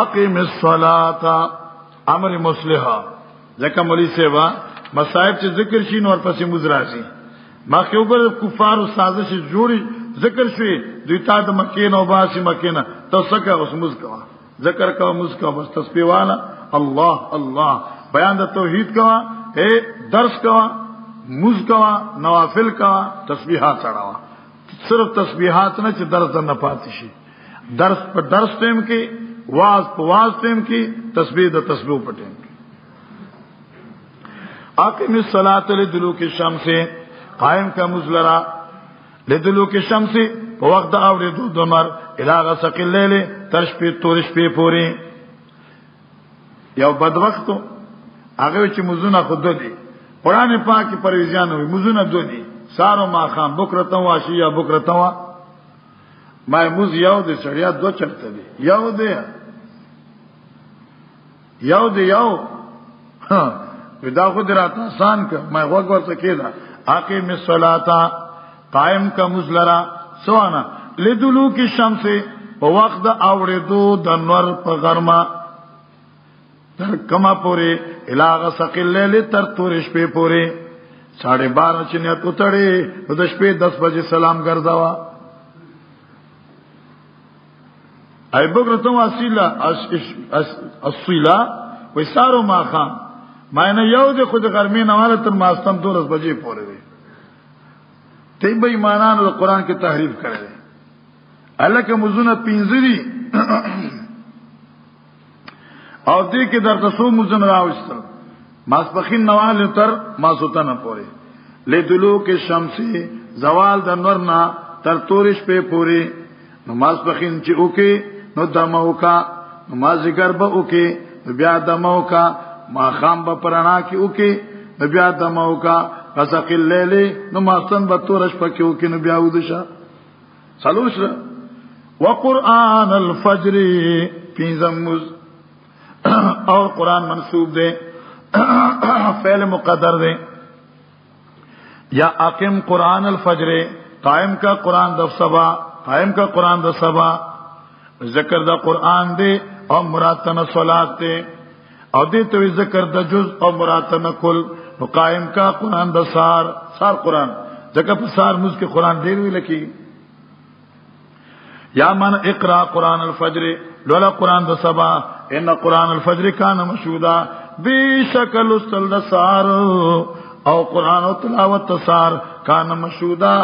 اقیم الصلاة امر مصلحه. ځکه مولوی صاحب مصائب چې ذکر شي نور پسې موز راځي. مخکې وګوره کفارو سازش جوړي ذکر شوی، دوی تا د مکې نه وباسي، مکې نه ته څه کوه، اوس موز کوه، ذکر کوه، موز کوه، بس تسبیح والا الله الله، بیان د توحید کوه، اے درس کوه، موز کوه، نوافل کوه، تسبیحات چڑھاوه. صرف تسبیحات نه چې درس نه پاتې شي، درس په درس ټیم کې، واز په واز ټیم کې، تسبیح د تسبیح په ټیم کې. اقیم الصلاۃ لدلوک الشمس، قائم کا مزلرا لدلوک الشمس په وخت د اورېدو د لمر، الی غسق الليل تر شپې تور شپې پورې. یو بدوختو هغه چې مزونه خود دي، قرآن پاک کې پرویزیان وي، مزونه دو دي، سارو ماخام بکرته واشیا بکرته وا. ما موز یو د سړیا دو چرته دی، یو دی یو دی یو. ها دا خو درات آسان ک، ما وګ ورته کېدا. اقیم الصلاۃ قائم کا مزلرا سوانا لدلوک الشمس په وخت د اوړېدو د نور په غرمه تر کما پورې، الی غسق الليل تر تور شپې پورې. 12:30 چې نیت وتړي نو د شپې 10 بجې سلام ګرځاوه. ای بکرته واسیله اصیلا وسارو ماخام ما نه یو د خود غرمې نه واله تر ماستم 12 بجې پورې وي. تی به ایمانانو د قران کې تحریف کړی دی. الکه مزونه پنځه دي او دې کې درته څو مزونه راوستل، ماسپخین نواله تر ماسوتنه پورې. لدلوک الشمس زوال د نور نه تر تورې شپې پورې. نو ماسپخین چې وکي نو دمه وکا، نو مازیګر به وکي نو بیا دمه وکا، ماښام به پرانا کې وکي نو بیا دمه وکا، غسق الليل نو ماستن به تور شپه کې وکي نو بیا ودشه. څلور شپه. وقرآن الفجر پنځم مز، اور قرآن منصوب دی، فعل مقدر دی. یا اقم قرآن الفجر قائم کا قرآن د سبا، قائم کا قرآن د سبا. ذکر د قرآن دی او مراد تن صلات دی، او دې ته ذکر د جز او مراد تن کل. نو قائم کا قرآن د سار، سار قرآن، ځکه په سار موږ کې قرآن ډیر ویل کی. یا من اقرا قرآن الفجر لولا قرآن د سبا، ان قرآن الفجر کان مشهودا. بشکل استل د سار او قرآن او تلاوت سار کان مشهودا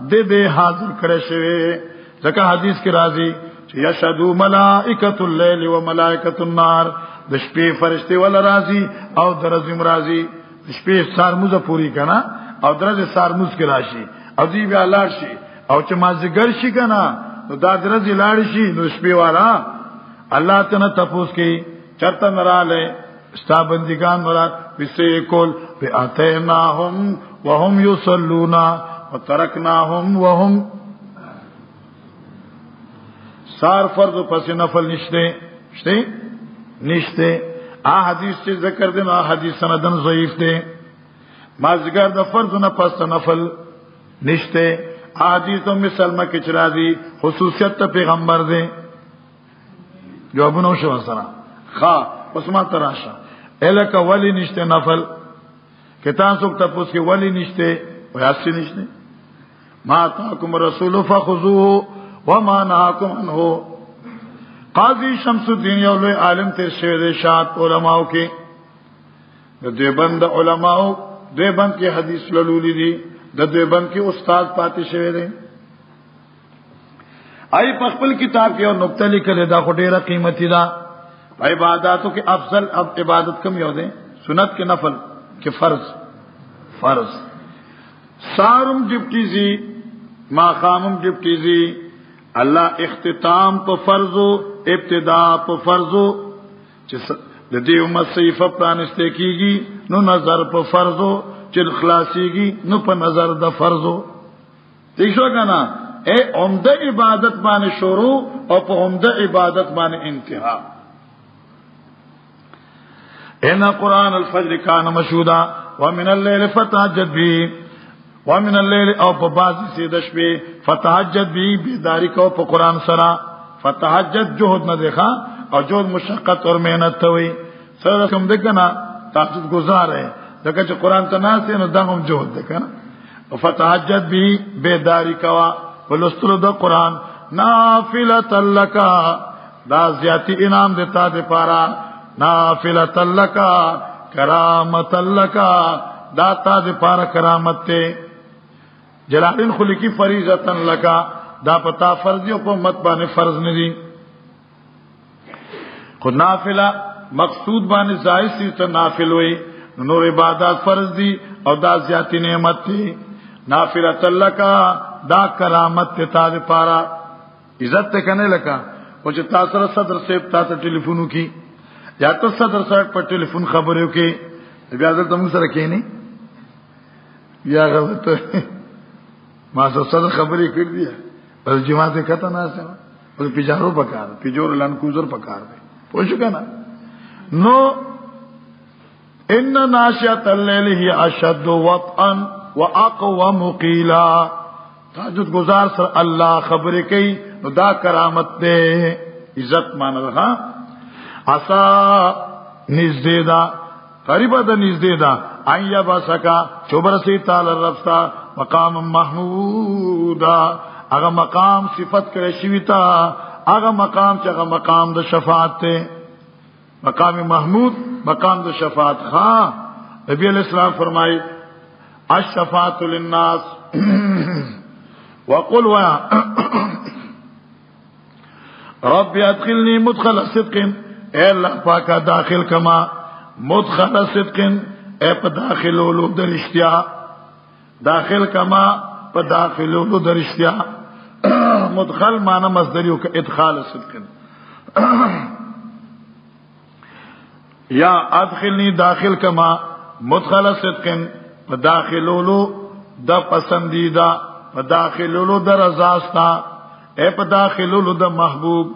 دې دې حاضر کړي شوی. ځکه حدیث کې راځي چې یشهدو ملائکۃ اللیل و ملائکۃ النار، د شپې فرشتي ول راځي او درځم راځي. د شپې سار موزه پوری کنا او درځ سار موز کې راشي او دی بیا لاړ شي، او چې مازیګر شي کنا نو دا درځ لاړ شي. نو شپې والا الله تعالی تپوس کی چرته نراله ستا بندگان مراد پسې کول فاتیناهم وهم یصلون وترکناهم وهم. سار فرض پس نفل نشته، شته نشته. ا حدیث چې ذکر دی نو حدیث سندن ضعیف دی. مازیګر د فرض نه پس نفل نشته. حدیث ام سلمہ کې چې راځي خصوصیت ته پیغمبر دی. جوابونه شو سره خا اوس ما تراشه الکه ولی نشته نفل کتا څوک تاسو کې ولی نشته ویاسي نشته. ما تاکم رسول فخذوه وما نهاکم عنه. قاضی شمس الدین یو لوی عالم تیر شوی دی، شاد علماو کې د دیوبند علماو دیوبند کې حدیث لولولي دي، د دیوبند کې استاد پاتې شوی دی. آی په خپل کتاب کې یو نقطه لیکلې ده، خو ډیره قیمتي ده. په عبادتو کې افضل عبادت کوم یو دی؟ سنت کې نفل کې فرض؟ فرض. سارم ډیپټی زی، ماخامم ډیپټی زی. الله اختتام په فرضو، ابتدا په فرضو، چې د دې امت صحیفه پرانسته کیږي نو نظر په فرضو، چې خلاصيږي نو په نظر د فرضو. ٹھیک شو کنه؟ اے عمده عبادت باندې شروع او په عمده عبادت باندې انتها. ان قران الفجر کان مشهودا ومن الليل فتهجد به، ومن الليل او په بعضی سي د شپې فتهجد به، بیداری کو په قران سره. فتهجد جهد نه دی ښا، او جهد مشقت اور محنت ته وي. سره کوم ده کنه تهجد گزار ہے، ځکه چې قران ته ناس نو دا هم جهد ده کنه. فتهجد به بیداری کوا ولستلو د قران نافلة لک، دا زیاتی انعام دیتا دی پارا. نافلة لک کرامت لک، دا تا دی پارا کرامت ته. جلالین خلقی فریضة لک، دا پتا فرض او په مت باندې فرض نه دي. خو نافله مقصود باندې زائد سی ته نافل وي، نور عبادت فرض دي او دا زیاتی نعمت دی. نافلة لک دا کرامت ته تا دی پارا، عزت ته کنه لکه. او چې تاسو سره صدر صاحب تاسو ټلیفونو کی یا ته صدر صاحب په ټلیفون خبرو کې بیا دلته موږ سره کینی یا غلط ما سره صدر خبرې کړې دي، بس جماعت کته نه سم بس پیجارو پکار پیجور لان کوزر پکار دی، پوه شو کنه. نو ان ناشئه الليل هي اشد وطئا واقوم قيلا، تهجد گزار سره الله خبرې کوي نو دا کرامت دی، عزت معنی ده. اسا نږدې ده، قریبه ده، نږدې ده. ایا بسکا چوبرسی تعالی رفتا مقام محمودا، هغه مقام صفت کړی شوی تا، هغه مقام چې هغه مقام د شفاعت ته، مقام محمود مقام د شفاعت. ها نبی علیہ السلام فرمای الشفاعت للناس وقل ويا رب ادخلني مدخل صدق، اے الله پاکا داخل کما مدخل صدق، اے په داخلولو درشتیا، داخل کما په داخلولو درشتیا. مدخل معنی مصدریو که ادخال صدق، یا ادخلنی داخل کما مدخل صدق په داخلولو د پسندیده، په داخلولو د رضا ستا، اے په داخلولو د محبوب.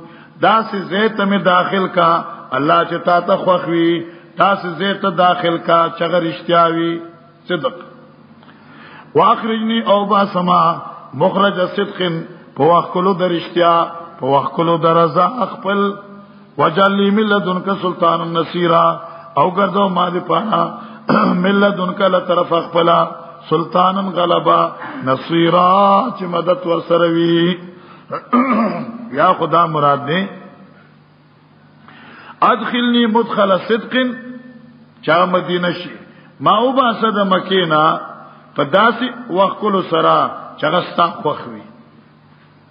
داسې زیت می داخل کا الله چې تا ته خوښ وي، داسې زیت داخل کا چې هغه رښتیا وي، صدق. واخرجنی او با سما مخرج صدق، په وخت کولو د رښتیا، په وخت کولو د رضا خپل. وجعل لي من لدنک سلطان نصيرا، او ګرځو ما دې پانا من لدنک له طرف خپل سلطان غلبا نصيرا چې مدد ورسره وي. یا خدا مراد دی ادخلنی مدخل صدق، چا مدینه شي ما او باسه د مکینا په داسې وخت کولو سره چې هغه ستا خوښ وي،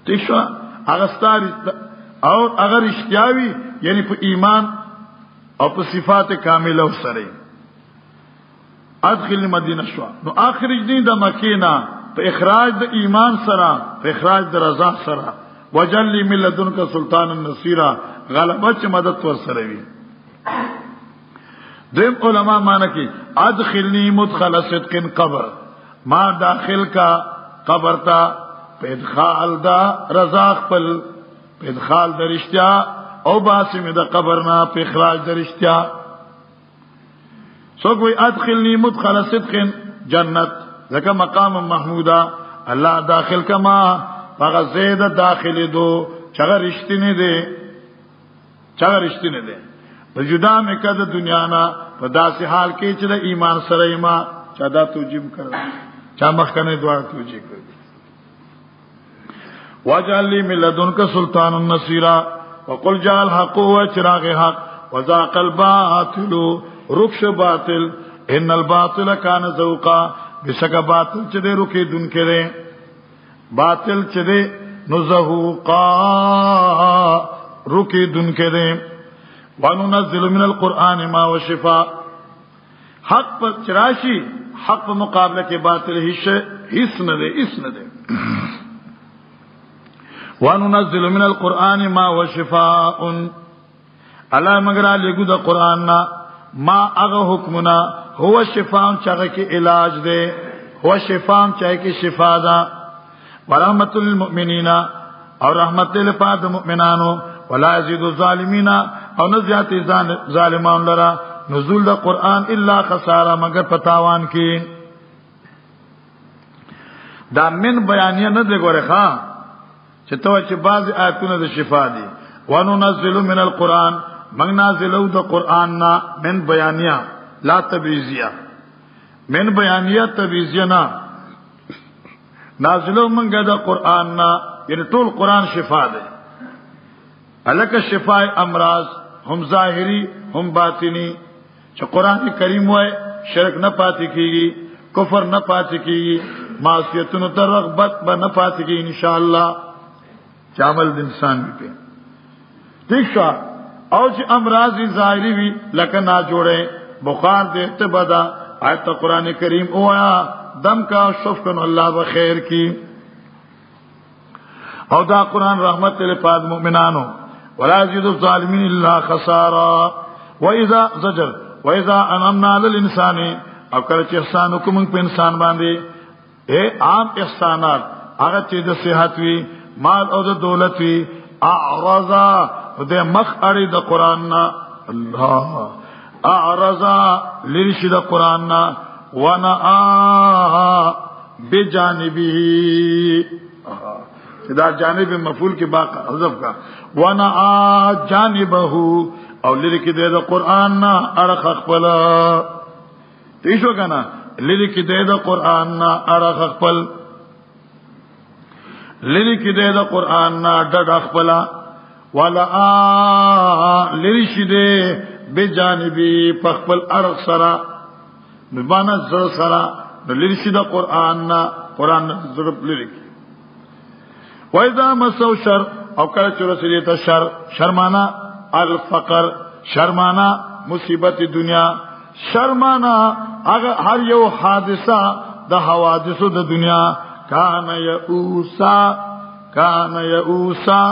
ټیک شو، هغه ستا او هغه رښتیا وي، یعنی په ایمان او په صفات کامله سره. ادخل مدینه شو نو اخرجنی د مکینا په اخراج د ایمان سره، په اخراج د رضا سره. وجل لی من لدنک سلطان النصیرا، غلبه چې مدد ور سره وي. دیم علماء معنی کی ادخلنی مدخل صدق قبر، ما داخل کا قبر تا په ادخال دا رضا خپل، په ادخال د رښتیا، او باسم د قبر نه په اخراج د رښتیا. څوک وی ادخلنی مدخل صدق جنت، ځکه مقام محمودا الله داخل کما هغه زید داخلي دو چې هغه رښتینی دی، چې هغه رښتینی دی. په جدا مې کده دنیا نه په داسې حال کې چې د ایمان سره ما چا دا توجیه کړ، چا مخکنه دعا توجیه کړ. واجعل لي من لدنك سلطان نصيرا، وقل جاء الحق وچراغ حق وذاق الباطل رخش باطل ان الباطل كان ذوقا، بشک باطل چې دې رکې دن کې باطل چې دې نو زهوقا رکې دن کې دې. وننزل من القرآن ما وشفاء، حق پر چراشی حق په مقابله کې باطل هیڅ نه دی، هیڅ نه دی. وننزل من القرآن ما وشفاء، الله مگر لګو د قرآن نا ما هغه حکمنا هو شفاء چاغه کې علاج دی، هو شفاء چاہے کې شفا ده. ورحمت للمؤمنین، او رحمت لپاره د مؤمنانو. ولا یزيد الظالمین، او نه زیات ظالمان لرا نزول د قرآن الا خساره، مگر پتاوان کې. دا من بیانیه نه دی ګوره ښا، چې ته چې بعض آیتونه د شفا دي. وننزل من القرآن، موږ نازلو د قرآن نه من بیانیه لا تبعیضیه، من بیانیه تبعیضیه نه نازلو موږ د قرآن نه، یعنی ټول قرآن شفا ده. الکه شفای امراض هم ظاهری هم باطنی، چې قرآن کریم وای شرک نه پاتې کیږي، کفر نه پاتې کیږي، معصیتونو ته رغبت به نه پاتې کیږي ان شاء الله، چې عمل د انسان وي په ٹھیک شو. او چې امراض ظاهری وي لکه نا جوړه بخار دې تبدا، آیت قرآن کریم اوایا دم کا شف کن الله بخیر کی. او دا قرآن رحمت لپاره مؤمنانو، ولا يزيد الظالمين الا خسارا. واذا زجر واذا انعمنا على الانسان، او کله چې احسان وکړو په انسان باندې، اے عام احسانات هغه چې د صحت وي، مال او د دولت وي، اعرض د مخ اړي د قران نه، الله اعرض لرشي د قران نه، وانا بجانبه، دا جانب مفعول کې باقی حذف کا، وانا جانبه، او لری کې د قران نه اړخ خپل، تیشو کنه لری کې د قران نه اړخ خپل، لری کې د قران نه ډډ خپل، ولا لری شي دې بجانبي خپل اړخ سره، مبانا زړه سره، لری شي د قران نه، قران زړه لری کې. وَإِذَا مَسَّهُ الشَّرُّ، او کله چې رسیدي ته شر، شرمانا الفقر، شرمانا مصیبت دنیا، شرمانا هغه هر یو حادثه د حوادثو د دنیا، کان یئوسا، کان یئوسا،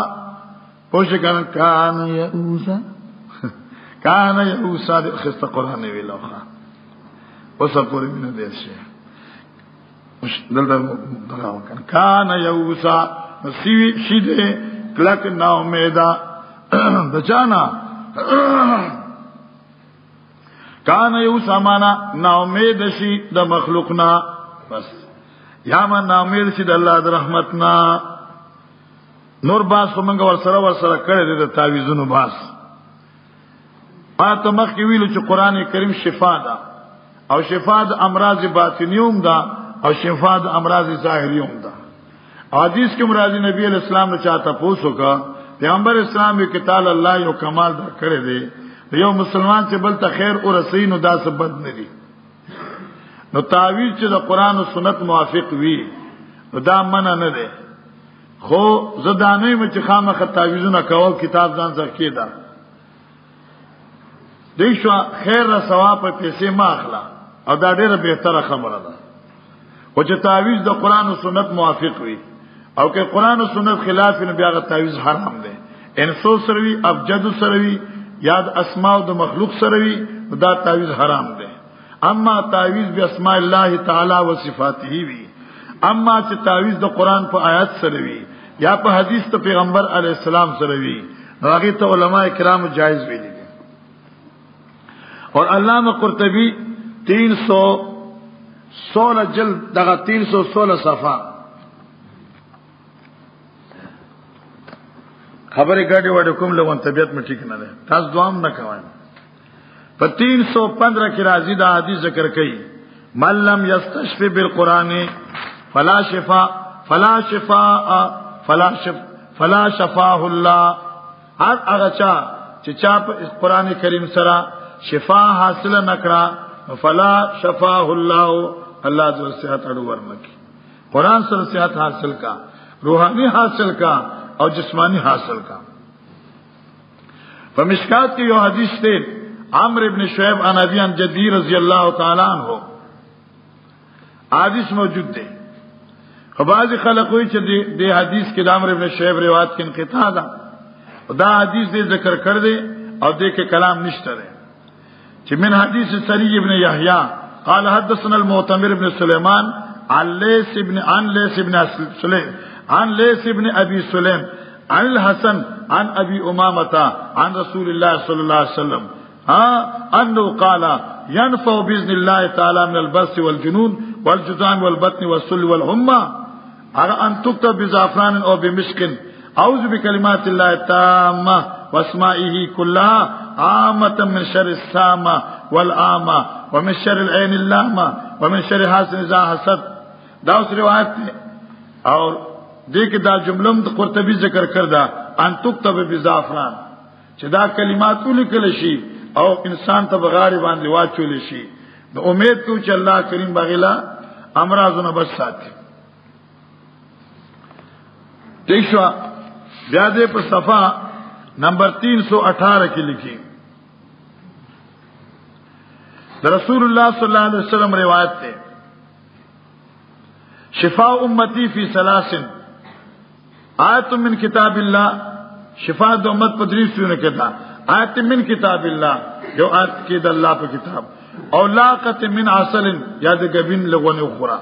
پوښ کان کان یئوسا، کان یئوسا، د خسته قران ویلوخه اوس پورې مینه دې شي دلته دغه وکړه. کان یئوسا سیوی شیده کلک نا امیدا د چانا، کان یئوسا معنا نا امید شي د مخلوق نه، بس یا ما نا امید شي د الله د رحمت نه. نور باس خو موږ ورسره ورسره کړی دی د تعویذونو باس. ما ته مخکې ویلو چې قرآن کریم شفا ده، او شفا د امراض باطنی هم ده، او شفا د امراض ظاهری هم ده. حدیث کې مرادی نبی علیہ السلام نے چاہتا پوسو کا پیغمبر اسلام کې تعالی الله یو کمال در کړی دی، یو مسلمان چې بل ته خیر او رسي نو دا څه بد نه دی. نو تعویذ چې د قرآن او سنت موافق وي نو دا منع نه دی، خو زه دا نه یم چې خامخا تعویذونه کوو، کتاب ځان ځکه کېده دی شو خیر را ثواب په پیسې ما اخلا، او دا ډیره بهتره خبره ده. خو چې تعویذ د قرآن او سنت موافق وي، او که قرآن او سنت خلاف نه بیا تعویذ حرام دی. انسو سره وي، ابجد سره وي، یا د اسماء او د مخلوق سره وي، دا تعویذ حرام دی. اما تعویذ به اسماء الله تعالی و صفاته وي، اما چې تعویذ د قرآن په آیات سره وي یا په حدیث ته پیغمبر علی السلام سره وي، نو هغه ته علما کرام جایز ویلي دي. اور علامہ قرطبی 316 جلد دغه 316 صفحه خبرې ګډې وډې کوم لوون طبیعت مې ټیک نه ده، تاسو دوام نه کوئ. په 315 کې راځي دا حدیث ذکر کړي، من لم یستشف بالقران فلا شفاء فلا شفاء فلا شف فلا شفاه الله. هر هغه چا چې چا په قران کریم سره شفا حاصل نکړه فلا شفاه الله، الله دې صحت اړو ورنکي. قران سره صحت حاصل کا، روحانی حاصل کا او جسمانی حاصل کا. په مشکات کې یو حدیث دی، عمرو ابن شعیب عن ابي عن جدي رضی الله تعالی عنہ، حدیث موجود دی. خو بعضې خلک وایي چې دې حدیث کې د عمرو ابن شعیب روایت کې انقطاع ده، دا حدیث دې ذکر کړ دی او دې کې کلام نشته دی. چې من حدیث سری ابن یحیی قال حدثنا المعتمر ابن سليمان عن ليث ابن عن ليث ابن سليم عن ليث ابن ابي سليم عن الحسن عن ابي امامه عن رسول الله صلى الله عليه وسلم انه قال ينفع باذن الله تعالى من البس والجنون والجذام والبطن والسل والحمى ان تكتب بزعفران او بمشك اعوذ بکلمات الله التامه واسمائه كلها عامه من شر السامه والعامه ومن شر العين اللامه ومن شر حاسد اذا حسد. دا اوس روایت ده او دې کې دا جمله د قرطبي ذکر کړ دا ان تكتب بزعفران، چې دا کلمات ولیکل شي او انسان ته بغاړي باندې واچول شي، نو امید کو چې الله کریم بغیلا امراضونه بچ ساتي. ٹھیک شو. بیا دې په صفه نمبر 318 کې لیکي د رسول الله صلی الله علیه وسلم روایت ده، شفاء امتی فی ثلاث آیت من کتاب الله. شفاء د امت په درې سونه کې ده، آیت من کتاب الله، یو آیت کې د الله په کتاب، او لاقت من عسل، یا د غبین لغونه خورا،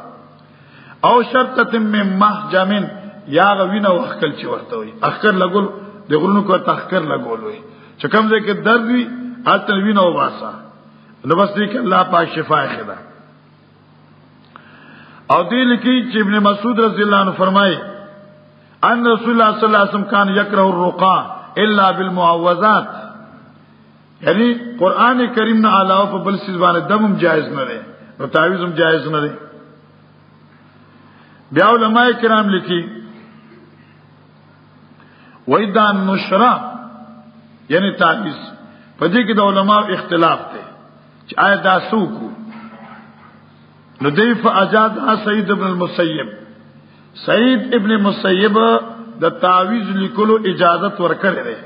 او شرطه من محجم، یا غوینه وخکل چې ورته وي اخکر لګول، د غرونو کو تخکر لګول وي چې کوم ځای کې درد وي هلته وینه وباسه، نو بس دې کې الله پاک شفا خدا. او دې لیکي چې ابن مسعود رضی الله عنه فرمایي ان رسول الله صلی الله علیه وسلم کان یکره الرقا الا بالمعوذات، یعنی قران کریم نه علاوه په بل څه باندې دمم جایز نه دی، نو تعویذ هم جایز نه دی. بیا علماء کرام لیکي وای دا نشره یعنی تعویذ په دې کې د علماء اختلاف دی چې آیا دا سوکو. نو دی فاجاز سعید ابن المسیب، سعید ابن مسیب د تعویذ لیکلو اجازت ورکړې ده،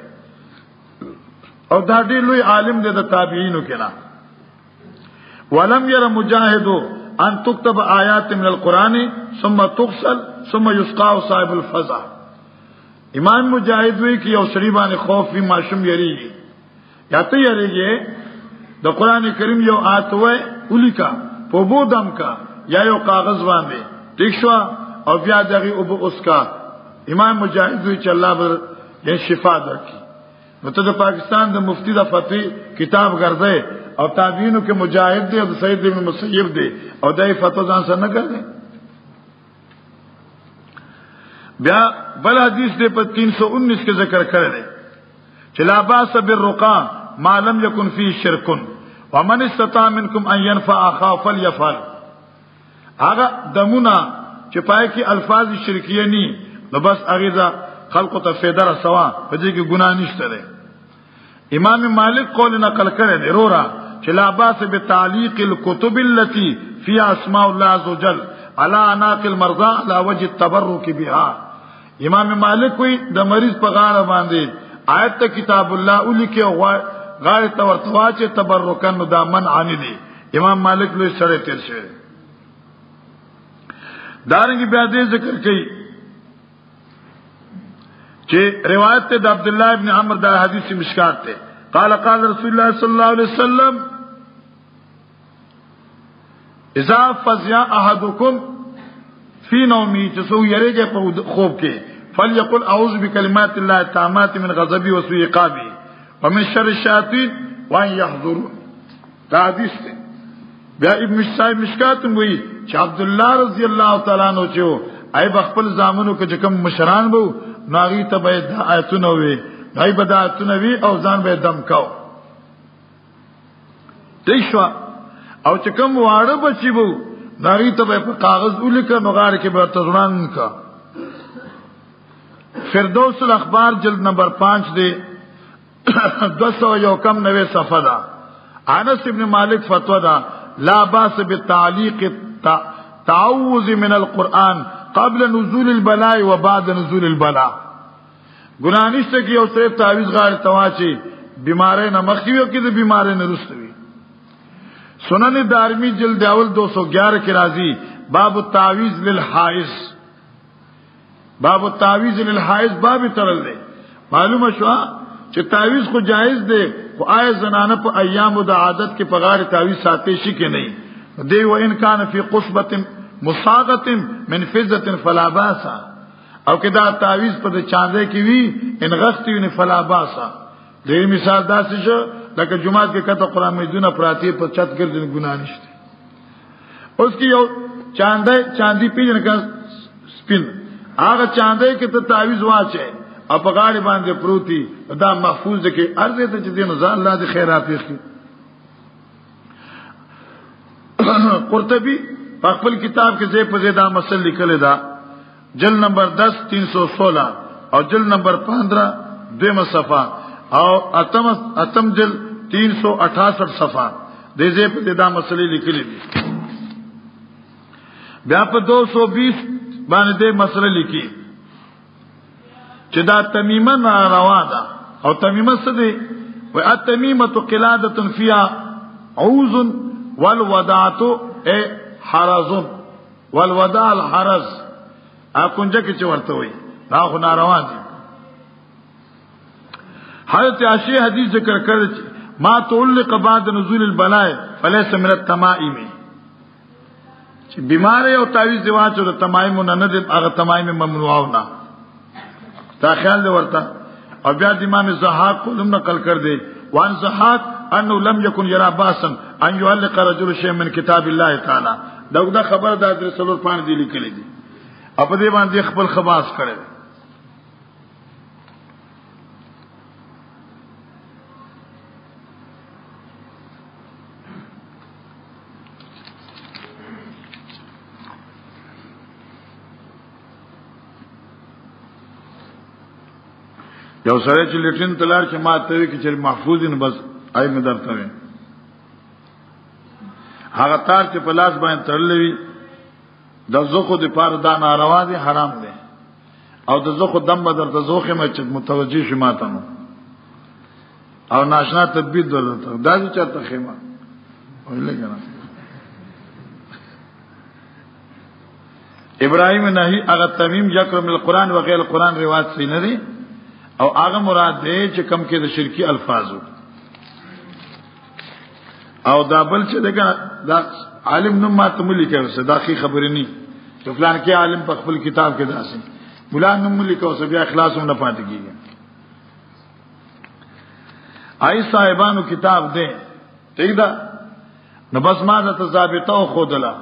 او دا ډېر لوی عالم دی د تابعینو کې نه. ولم ير مجاهد ان تكتب آیات من القرآن ثم تغسل ثم يسقى صاحب الفزع. امام مجاهد وی کې یو سړي باندې خوف وی، ماشوم یریږي یا ته یریږي، د قران کریم یو آیت وای ولیکا په بو دم کا یا یو کاغذ باندې، ٹھیک شو، او بیا دغه او اوس کا. امام مجاهد وی چې الله بر یې شفا درکړي. نو ته د پاکستان د مفتی د فتوی کتاب ګرځي او تابعینو کې مجاهد دی او سید ابن مسیب دی او دای فتوا ځان سره نه ګرځي. بیا بل حدیث دی په 319 کې ذکر کړی دی چې لا باس بالرقا ما لم يكن فيه شرک ومن استطاع منكم ان ينفع اخاه فليفعل. هغه دمونه چې پای کې الفاظ شرکیه ني، نو بس هغه دا خلق ته فایده رسوا، په دې کې ګناه نشته دی. امام مالک قول نقل کړی دی رورا چې لا باس بتعلیق الكتب التي فيها اسماء الله عز وجل على عناق المرضى على وجه التبرك بها. امام مالک وی د مریض په غاړه باندې آیت ته کتاب الله ولیکي او غاړه ته ورته واچي تبرکن، نو دا منع نه دی. امام مالک لوی سره تیر شوی. دارنګ بیا دې ذکر کړي چې روایت ته د عبد الله ابن عمر دا حدیث مشکات ته قال قال رسول الله صلی الله علیه وسلم اذا فزع احدكم فی نومی، چې سو یریږي په خوب کې، فلیقل اعوذ بکلمات الله التامات من غضبی وسوء عقابی ومن شر الشیاطین وان يحضرون. دا حدیث ته بیا ابن صاحب مشکات وی چې عبد الله رضی الله تعالی عنہ چې ای بخپل زامنو کې کوم مشران وو ناغي ته به دا آیتونه وی، دای به دا آیتونه وی او ځان به دم کاو. ٹھیک شو. او چې کوم واړه بچی وو ناغي ته به په کاغذ ولیکه نو غار کې به تزران کا. فردوس الاخبار جلد نمبر 5 دی 291 صفحه ده. انس ابن مالک فتوا ده لا باس بتعلیق تعوذ من القرآن قبل نزول البلاء وبعد نزول البلاء. ګناه نشته کې یو سره تعویذ غاړه تواچی بیمارې نه مخکې وي او کې د بیمارې نه وروسته وي. سنن دارمی جلد اول 211 کې راځي باب التعویذ للحائز. باب التعویذ للحائز باب ترل دی. معلومه شو چې تعویذ خو جایز دی، خو آیا زنانه په ایامو د عادت کې په غاړه تعویذ ساتي شي کې نه؟ دی و ان کان فی قصبه مصاغه من فضه فلا باس، او که دا تعویذ په چاندې کې وي ان غختي نه فلا باس. دې مثال داسې شو لکه جمعات کې کته قرآن مجیدونه پراتی په چت ګرځي ګناه نشته. اوس کې یو چاندې چاندي پیژن کا سپین، هغه چاندې کې ته تعویذ واچې او په غاړه باندې پروتي، دا محفوظ ده کې ارزه ته چې دین ځان الله دې خیرات پیښ کړي. قرطبي په خپل کتاب کې ځای په ځای دا مسله لیکلې ده، جلد نمبر 10 316 او جلد نمبر 15 دویمه صفحه او اتم جلد 368 صفحه، دې ځای په ځای دا مسلې لیکلې دي. بیا په 220 باندې دې مسله لیکي چې دا تمیمه ناروا ده. او تمیمه څه دی؟ و التمیمه قلاده فيها عوز والودعه اي حرز، والوداع الحرز، ا کنجه کې چې ورته وي دا خو ناروا دي. حضرت عائشہ حدیث ذکر کړ چې ما تعلق بعد نزول البلاء فليس من التمائم، چې بیمار او تعویذ دی واچو د تمایم نه نه دی، هغه تمایم ممنوع نه، دا خیال دی ورته. او بیا د امام زحاق قولم نقل کړ دی، وان زحاق انه لم يكن يرى باسا ان يعلق رجل شيء من كتاب الله تعالی. دا دا خبره د درې څلور پاڼې دی لیکلې دي او په دې باندې خپل خباس کړی. یو سره چې لټین تلار چې ما ته وی چې محفوظ نه بس آی مې درته وی، هغه تار چې په لاس باندې تړلې وي د زخو د پاره دا ناروا دي، حرام دي. او د زخو دم به درته زوخه مې چې متوجي شي ماته نو او ناشنا تدبیر درته دا چې چرته خیمه ویل کنه. ابراهیم نهی هغه تمیم یکرم القرآن و غیر القرآن روایت صحیح نه دی، او هغه مراد دی چې کم کې د شرکی الفاظو. او دا بل چې دغه دا عالم نوم ما ته ملي کړ څه دا خي خبرې نه چې فلان کې عالم په خپل کتاب کې داسې مولا نوم ملي کو څه بیا اخلاص هم نه پاتې کیږي. آی صاحبانو کتاب دی ٹھیک ده، نو بس ما د ضابطه خودله،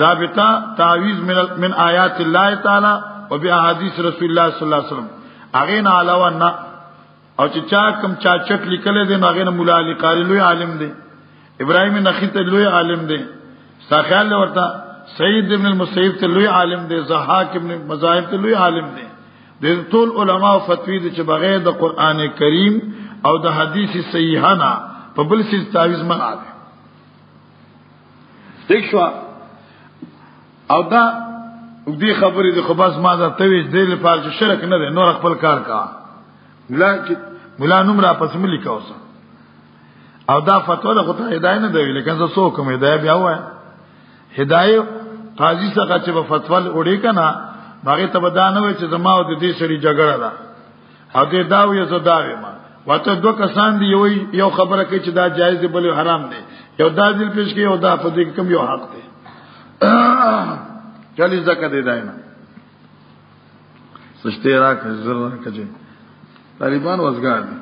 ضابطه تعویذ من آیات الله تعالی او باحادیث رسول الله صلی الله علیه وسلم. هغه نه علاوه نه، او چې چا کم چا چټ لیکل دي نو هغه نه مولا علی قاری لوی عالم دی، ابراهیم نخی ته لوی عالم دی، ستا خیال ورته سعید ابن المسیب ته لوی عالم دی، زحاک ابن مزاحم ته لوی عالم دی. د ټول علما فتوی دي چې بغیر د قران کریم او د حدیث صحیحه نه په بل څه تعویذ منع دی. ٹھیک شو. او دا دې خبرې د خو بس ما دا تویج دې لپاره چې شرک نه دی، نور خپل کار کا. مولا چې مولا نوم را پس ملي کوسه. او دا فتوا ده خو ته هدايه نه دی، لیکن زه څوک کوم هدايه بیا وای هدايه قاضي څخه چې په فتوا وړي کنه هغه ته به دا نه وای چې زما او د دې سړي جګړه ده او دې دا وې زه دا ویم. وته دوه کسان دی، یو یو خبره کوي چې دا جایز دی بل حرام دی، یو دا دل پیش کوي او دا په دې کوم یو حق دی. چلی زکه دی دایمه سشته را کړ زر را کړ طالبان وزګار دي.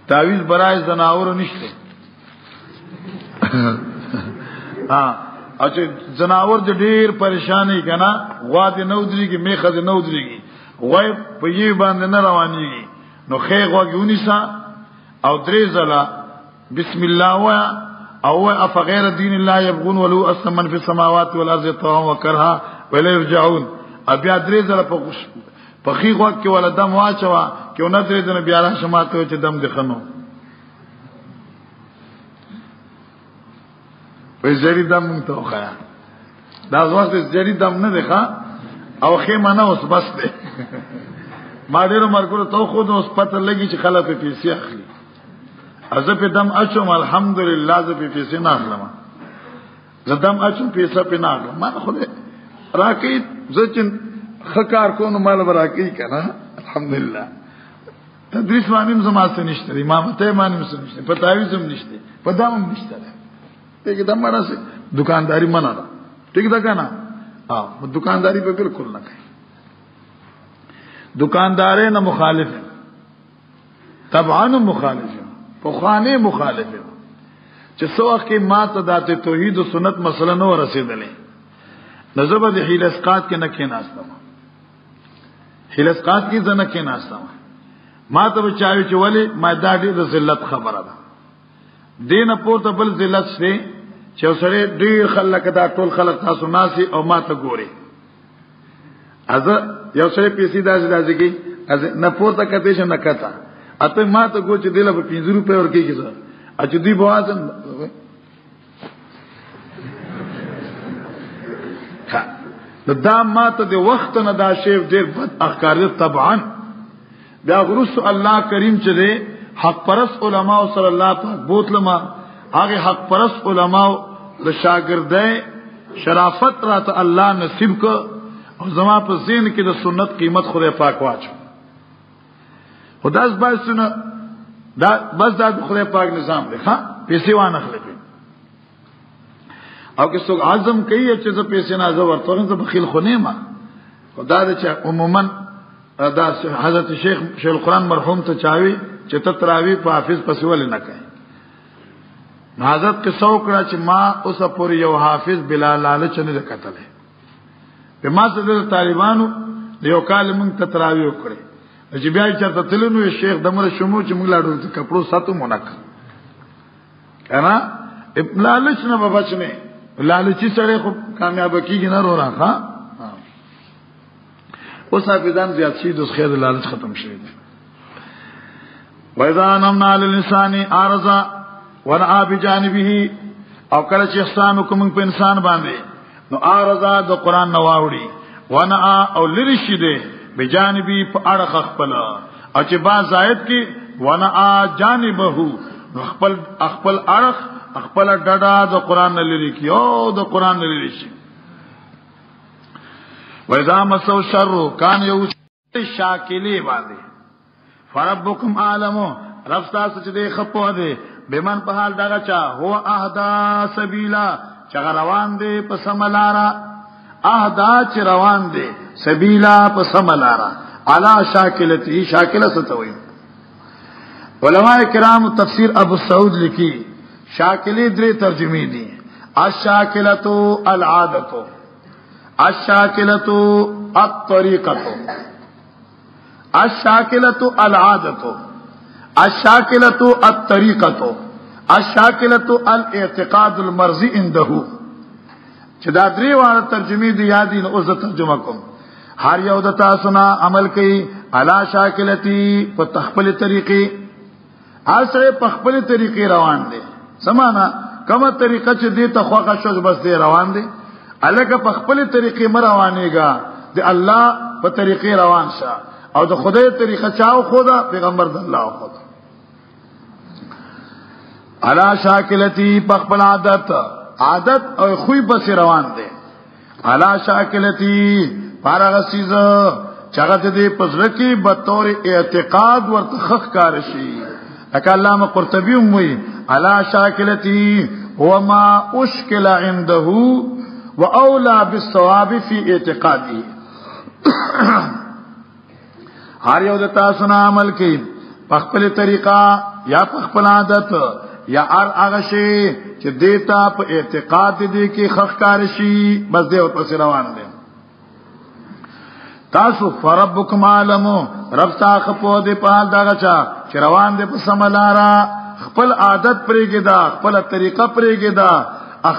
تعویذ برای زناور نشته. ها او چې زناور دې ډیر پریشانې کنا، غوا دې نه ودرېږي، میخه دې نه ودرېږي، غوا په یی باندې نه روانېږي، نو خې غوا ونیسه او درې ځله بسم الله وا او اف غیر دین الله یبغون ولو اسلم من فی السماوات والارض طوعا وکرها ولا يرجعون. بیا درې ځله په خې غوا کې ولا دم واچوا کې نه درې ځله بیا را شماته چې دم دې خنو په زری دم مونږ ته وخایا. دا وخت زری دم نه دی ښا او خیمه نه اوس بس دی. ما ډېر مرګرو ته خو اوس پته لګي چې خلک په پیسې اخلي. زه په دم اچوم الحمدلله، زه په پیسې نه اخلم، زه دم اچوم پیسې په نه اخلم. ما خو دې راکې زه چې ښه کار کوم مال به راکې که نه. الحمدلله تدریس باندې هم زما څه نشته، امامتۍ باندې هم څه نشته، په تعویذ هم نشته، په دم هم نشته. ټیک ده مرا سي دکانداری منع ده. ټیک ده کنه؟ ها دکانداری په بالکل نه کوي، دکاندارې نه مخالف، طبعا مخالف، په خوانه مخالف. چې څو وخت کې ما ته د توحید او سنت مسله نه ورسېدلې نو زه به د حیل اسقاط کې نه کېناستم، حیل اسقاط کې زه نه کېناستم. ما ته به چاوي چې ولی ما دا ډېر د ذلت خبره ده. دینه پورته بل ذلت شته چې سره ډېر خلک دا ټول خلک تاسو ناسي او ما ته ګوري. از یو سره پیسې داسې داسې کی از نه پورته کته شه نه کته، اته ما ته ګور چې دله په 50 روپے ورکیږي زه چې دوی بوازن. نو دا ما ته د وخت نه دا شی ډېر بد اخکار دی. طبعا بیا غرس الله کریم چې دی حق پرس علما او صلی الله پاک بوتلما، هغه حق پرس علما د شاګردۍ شرافت راته الله نصیب ک او زما په ذهن کې د سنت قیمت خدای پاک واچو. خداس باسونه دا بس دا خدای پاک نظام دی. ها پیسې وانه خلې او که څوک عزم کوي چې زه پیسې نه زه ورته زه بخیل خو نه ما. خدا دې چې عموما دا حضرت شیخ شیخ القرآن مرحوم ته چاوي چې ته تراوی په حافظ پسې ولې نه کوي. نو حضرت قصه وکړه چې ما اوس پورې یو حافظ بلا لالچ نه کتلې. په ما سره د طالبانو یو کال مونږ ته تراوی وکړي چې بیا چرته تلنو شیخ دمر شمو چې مونږ لاړو د کپړو ساتو مونږ کنه لالچ نه بچنه لالچی سره خو کامیاب کیږي نه رو راخه. اوس حافظان زیات شي د خیر لالچ ختم شوی دی. وَإِذَا نَمْنَا عَلَى الْإِنسَانِ أَعْرَضَ وَنَأَى بِجَانِبِهِ، او کله چې احسان وکړو په انسان باندې نو اعرض د قران نه واوړي، ونأى او لری شي دی بجانبی په اړه خپل، او چې با زائد کې ونأى جانبه نو خپل خپل اړه خپل ډډه د قران نه لري کی او د قران نه لري شي. وَإِذَا مَسَّهُ الشَّرُّ کان یو شاکلی باندې فربکم عالم، رب تاسو چې دی خپو دی بمن په حال دغه چا هو اهدا سبیلا چې روان دی په سملارا، اهدا چې روان دی سبیلا په سملارا علا شاکلتی شاکله ستوي. علماء کرام تفسیر ابو سعود لکی شاکلی درې ترجمې دي، الشاکلتو العادتو، الشاکلتو الطریقتو، الشاکلتو العادتو، الشاکلتو الطریقتو، الشاکلتو الاعتقاد المرضی عنده. چې دا درې واړه ترجمې دي یادې نو اوس ترجمه کوم. هر یو د تاسو نه عمل کوي علا شاکلتی په خپل طریقې، هر سره په خپل طریقې روان دي. سمانا کومه طریقه چې دې ته خوښه شو بس دې روان دي. الکه په خپل طریقې مر روانېږه، د الله په طریقې روان شه، او د خدای طریقه چاو خدا پیغمبر د الله خدا. علا شاکلتی په خپل عادت، عادت او خوی پس روان دي. علا شاکلتی فارغ سیز چغه دې پزړه کې به تور اعتقاد ورته خخ کار شي. اکه علامه قرطبی هم وی علا شاکلتی هو ما اشکل عنده واولى بالصواب في اعتقاده. هر یو د تاسو نه عمل کوي په خپل طریقه یا په خپل عادت یا هر هغه شی چې دیتا په اعتقاد دې کې خخکار شي بس دې ورپسې روان دی. تاسو فربکم عالم، رب تا خپو دې په حال دغه چا چې روان دې په سملارا، خپل عادت پرېږي دا، خپل طریقه پرېږي دا،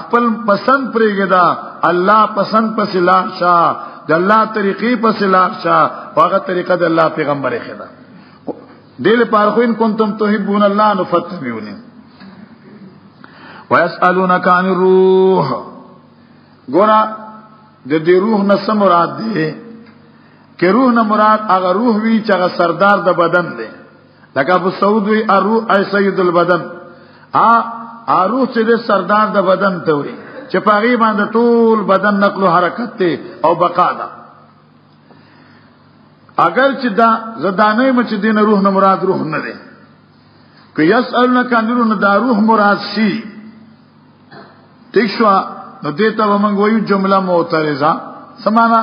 خپل پسند پرېږي دا، الله پسند پسې لاړ شه، د الله طریقې پسې لاړ شه، هغه طریقه د الله پیغمبر خدا دې لپاره خو ان کنتم تحبون الله نو فتبعوني. ويسالونك عن الروح، ګورا د دې روح نه څه مراد دی؟ که روح نه مراد هغه روح وي چې هغه سردار د بدن دی، لکه ابو سعود وی الروح ای سید البدن، ا روح چې د سردار د بدن ته وي چې په هغې باندې ټول بدن نقل و حرکت دی او بقا ده. اگر چې دا زه دا نه یم چې دین روح نه مراد روح نه دی، که یسألونک عن الروح نه دا روح مراد شي ټیک شوه، نو دې ته به موږ وایو جمله معترضه. څه معنا؟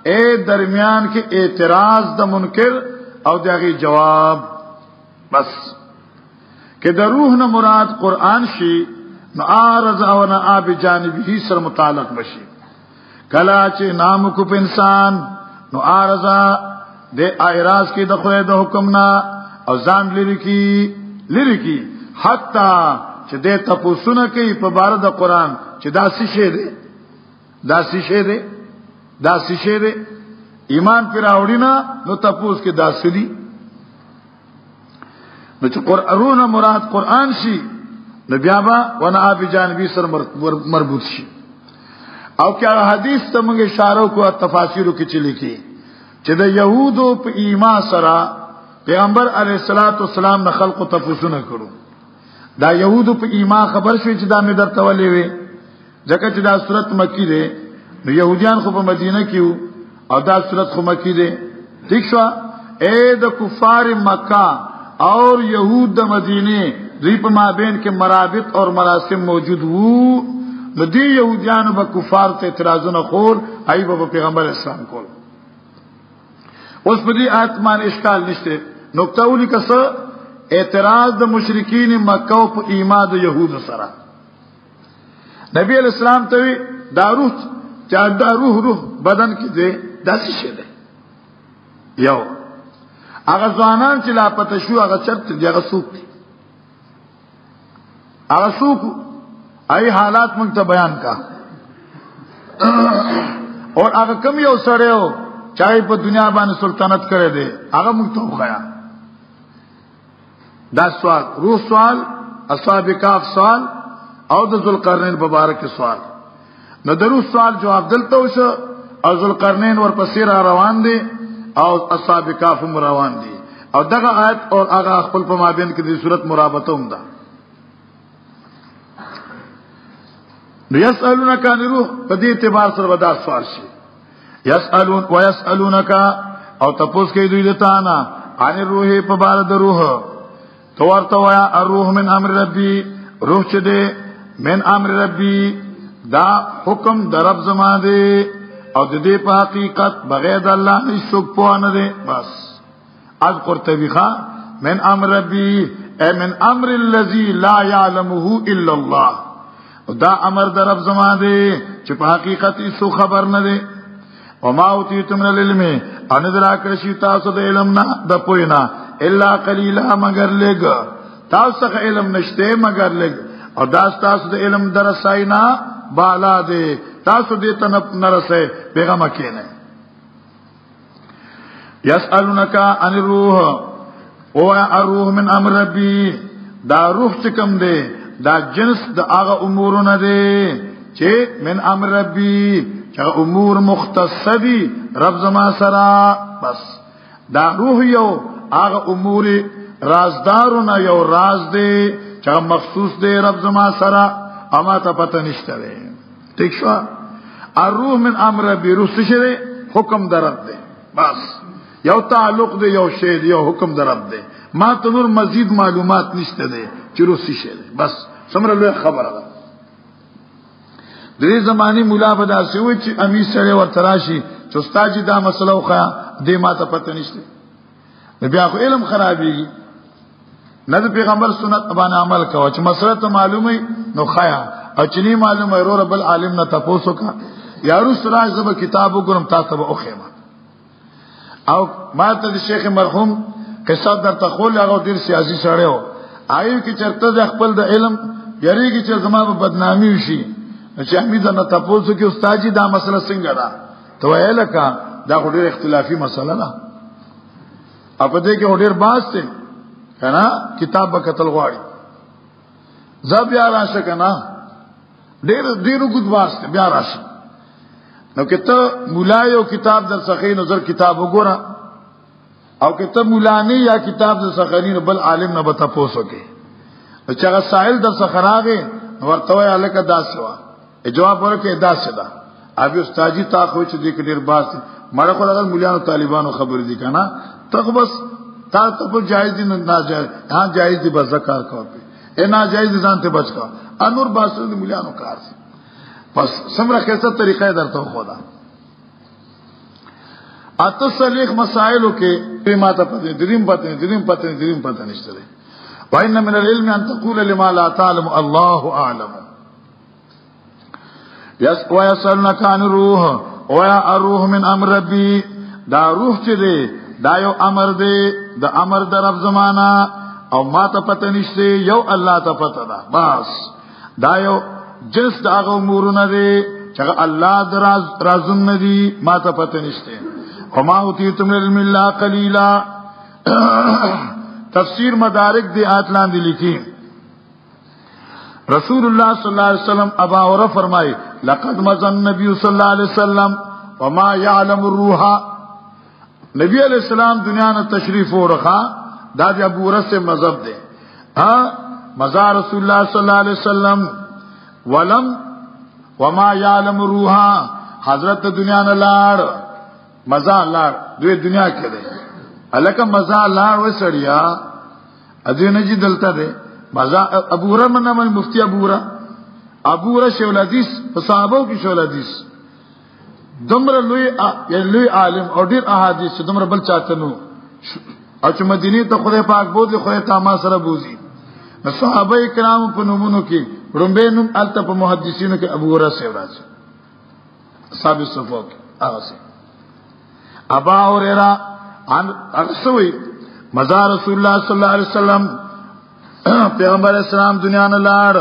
اے درمیان کې اعتراض د منکر او د هغې جواب. بس که د روح نه مراد قرآن شي نو عارض او نه آب جانبه سره متعلق بشي، کلا چې نام کو په انسان نو ارزا د اعراض کې د خدای د حکم نه او ځان لري کی لري کی حتی چې د تپوسونه کوي په بار د قران چې دا څه شی دی، دا څه شی دی، دا څه شی دی، ایمان پر راوړي نه نو تپوس کې دا څه دي. نو چې قرآن مراد قرآن شي نو بیا به ونه ابي جانبي سره مربوط شي. او کیا حدیث ته موږ اشاره کو تفاسیرو کې چلی کی چې د يهودو په ایمان سره پیغمبر علیه الصلاۃ والسلام نه خلقو تفوسونه کړو. دا يهودو په ایمان خبر شوی چې دا مې درته ولې وي، ځکه چې دا صورت مکی دی نو يهوديان خو په مدینه کې وو او دا صورت خو مکی دی. ٹھیک شو. اے د کفار مکه اور یهود د مدینه دوی په مابین کې مرابط اور مراسم موجود وو، نو دی یهودیانو به کفار ته اعتراضونه خور ای به پیغمبر اسلام کول. اوس په دې آیت باندې اشکال نشته. نقطه ولیکه څه اعتراض د مشرکین مکه په ایمان د یهود سره. نبی علیہ السلام ته وی دا روح چې دا روح روح بدن کې دی دا څه شی دی؟ یو هغه ځوانان چې لا پته شو هغه چرته دی، هغه څوک دی، هغه څوک ای حالات مونږ ته بیان کا. اور هغه کم یو سړی و چې په دنیا باندې سلطنت کړی دی هغه مونږ ته وخیا. دا سوال روح سوال، اصحاب کاف سوال او د ذوالقرنین مبارک سوال. نو د روح سوال جواب دلته وشو او ذوالقرنین ورپسې را روان دي او اصحاب کاف هم روان دي. او دغه آیت او هغه خپل په مابین کې د صورت مرابطه هم ده. نو یسالونک عن روح په دې اعتبار سره به دا سوال شي. یسالون ویسالونک او تپوس کوي دوی د تا نه عن الروح په بار د روح. تو ورته وایا الروح من امر ربي، روح چې دی من امر ربي دا حکم د رب زما دی او د دې په حقیقت بغیر د الله نه څوک پوه نه دی. بس از قرطبی ښا من امر ربي ای من امر الذي لا يعلمه الا الله، دا امر د رب زما دی چې په حقیقت یې څوک خبر نه دی. وما اوتیتم من العلم ان درا کړی تاسو د علم نه د پوی نه الا قلیلا مگر لګ، تاسو څخه علم نشته مگر لګ، او دا تاسو د علم درسای نه بالا دی، تاسو دې ته نه رسې پیغام کې نه. یسالونک عن الروح او الروح من امر ربی، دا روح چې کوم دی دا جنس د هغه امورونه دی چې من امر ربی چې امور مختص دي رب زما سره. بس دا روح یو هغه امور رازدارونه یو راز دی چې مخصوص دی رب زما سره، اما ته پته نشته دی. ٹھیک شو. الروح من امر ربی، روح څه شی دی؟ حکم در رب دی. بس یو تعلق دی، یو شی دی، یو حکم در رب دی. ما ته نور مزید معلومات نشته دی چې روح څه شی دی. بس څومره لویه خبره ده. د دې زماني مولا به داسې وي چې امیر سړی ورته راشي چې استاد جي دا مسله وښیه، دې ما ته پته نشته، نو بیا خو علم خرابېږي. نه د پیغمبر سنت باندې عمل کوه چې مسله ته معلومه نو ښیه، او چې نه معلومه وروره بل عالم نه تپوس وکړه، یا وروسته راشه زه به کتاب وګورم تا ته به وښیم. او ما ته د شیخ مرحوم قصه درته ښوول، هغه ډېر سیاسي سړی و، هغې کې چېرته د خپل د علم یریږي چې زما به بدنامي وشي، چې امیر نه تپوس وکړي استاد جي دا مسله څنګه ده، ته وایې لکه دا خو ډېر اختلافي مسله ده او په دې کې خو ډېر باس دی که نه، کتاب به کتل غواړي، زه بیا راشه که نه، ډېر ډېر اوږد باس دی، بیا راشه. نو که ته مولا یو کتاب در څخه نو زر کتاب وګوره، او که ته مولا نه یا کتاب در څخه نه بل عالم نه به تپوس وکړي. نو چې هغه سائل در څخه راغی نو ورته وایه هلکه داسې وه، جواب ورکړې داسې ده. ابي استاد جی تا خو چې دې کې ډېر باس دی، مړه خو دغه مولیانو طالبانو خبرې دي که نه، ته خو بس تا ته په جایز دي نه ناجایز، ها جایز دي بس کار کوه، ای ناجایز دي ځان ته بچ کا، انور باسو د مولیانو کار دی. پس څومره ښایسته طریقه یې درته وښوده. اته څلوېښت مسایلو کې ما ته پته دریم پته دریم پته دریم پته نشته دی. وإن من العلم أن تقول لما لا تعلم الله أعلم. یس ويسالونک عن الروح او یا الروح من امر ربي، دا روح چې دی دا یو امر دی، د امر د رب زمانہ، او ما ته پته نشته، یو الله ته پته ده. بس دا یو جنس د هغه امورونه دی چې الله د راز رازونه دي، ما ته پته نشته. وما اوتیتم من علم الا قلیلا. تفسیر مدارک دی آیت لاندې لیکي رسول الله صلی الله علیه وسلم ابا اور فرمائے لقد مزى النبي صلی الله علیه وسلم وما يعلم الروح. نبی علیہ السلام دنیا نه تشریف ورخه، دا د ابو رس مذهب دی. ها مزا رسول الله صلی الله علیه وسلم ولم وما يعلم الروح، حضرت دنیا نه لاړ، مزا لاړ، دوی دنیا کې دی. الکه مزا لاړ وسړیا ادي نه جی دلته دی مزا. ابو هرره من من مفتی ابو هرره، ابو هرره شیخ الحدیث په صحابو کې شیخ الحدیث، دمر لوی لوی عالم او ډیر احادیث دمر بل چاته نو. او چې مدینه ته خدای پاک بوزي، خدای ته ما سره بوزي. نو صحابه کرام په نومونو کې رومبه نوم الته په محدثینو کې ابو هرره صاحب راځي، صاحب صفو کې هغه سي ابا هرره عن ارسوي مزار رسول الله صلی الله علیه وسلم. پیغمبر اسلام دنیا نه لاړ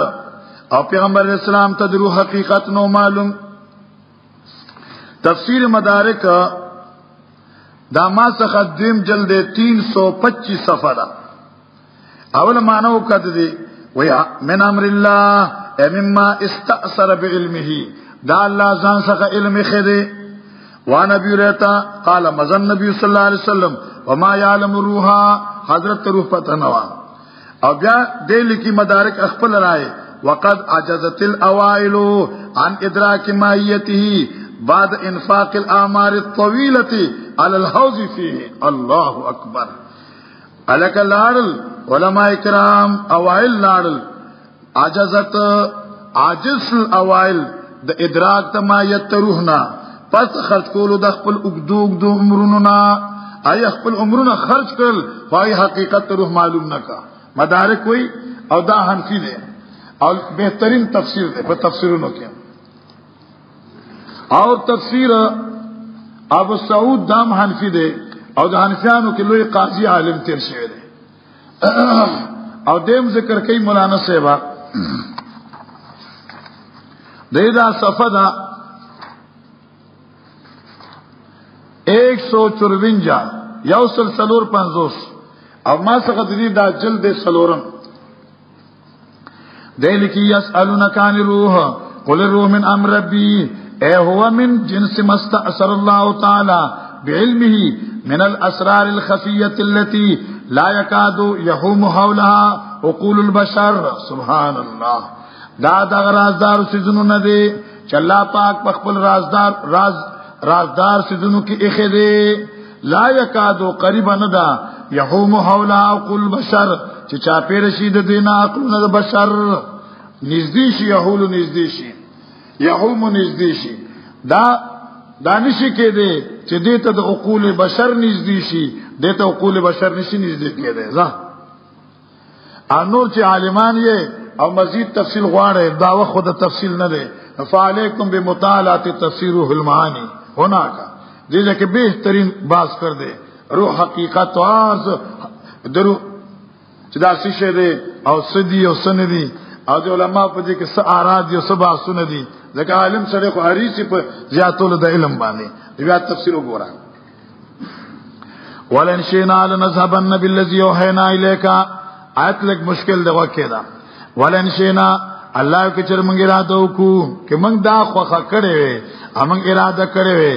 او پیغمبر اسلام ته د روح حقیقت نو معلوم. تفسیر مدارک دا ما څخه دویم جلد 325 صفحه ده. اول معنی وکړه دی ویا من امر الله مما استأثر بعلمه، دا الله ځان څخه علم خده. وان ابي هريره قال مزن النبي صلى الله عليه وسلم وما يعلم الروح، حضرت روح پته نه وا. او بیا دې لیکي مدارک خپل رائے وقد عجزت الاوائل عن ادراك ماهيته بعد انفاق الاعمار الطويله على الحوض فيه. الله اکبر. الک لاړل علماء کرام اوائل لاړل، عجزت عاجز الاوائل د ادراک د ماهیت روح نه، پس خرج کولو د خپل اوږدو اوږدو عمرونو نه، آی خپل عمرونه خرج کړل خو حقیقت روح معلوم نه کا. مدارک وی او دا حنفی دی او بهترین تفسیر دی په تفسیرونو کې. او تفسیر ابو سعود دام حنفی دی او د حنفیانو کې لوی قاضي عالم تیر شوی دی. او دیم ذکر کوي مولانا صاحب دا صفحه دا 154 145 او ما څخه د دې دا جلد سلورم دی لیکي یسالونک عن الروح قل الروح من امر ربي، اے هو من جنس ما استأثر الله تعالی بعلمه من الاسرار الخفية التي لا يكاد يحوم حولها عقول البشر. سبحان الله. دا دغه رازدار سيزونو نه دی چې الله پاک په خپل رازدار راز رازدار سيزونو کې اخی دی. لا يكاد قریب نه ده يحوم حولها عقول البشر، چې چاپیر شي د دین عقلونه د بشر، نږدې شي، يحول نږدې شي، يحوم نږدې شي. دا دانشي کې دی چې دې ته د عقول بشر نږدې شي، دې ته عقول بشر نشي نږدې کېدی. ځه انور چې عالمان یې او مزید تفصیل غواړي، دا وخت د تفصیل نه دی. فعلیکم بمطالعه تفسیر روح المعانی هناک، دې ځکه بهترین باز کړ دی روح حقیقت او درو چې دا څه شی دی او څه دی او څه نه دی، او د علما په دې کې څه آرا دي او څه بحثونه دي. ځکه عالم سره خو حریص په زیاتولو د علم باندې بیا تفسیر وګوره. ولن شئنا لنذهبن بالذي اوحینا الیک، آیت لک مشکل دغه کېدا. ولن شئنا الله کې چر موږ اراده وکړو چې موږ دا خوخه کړې وي، موږ اراده کړې وي،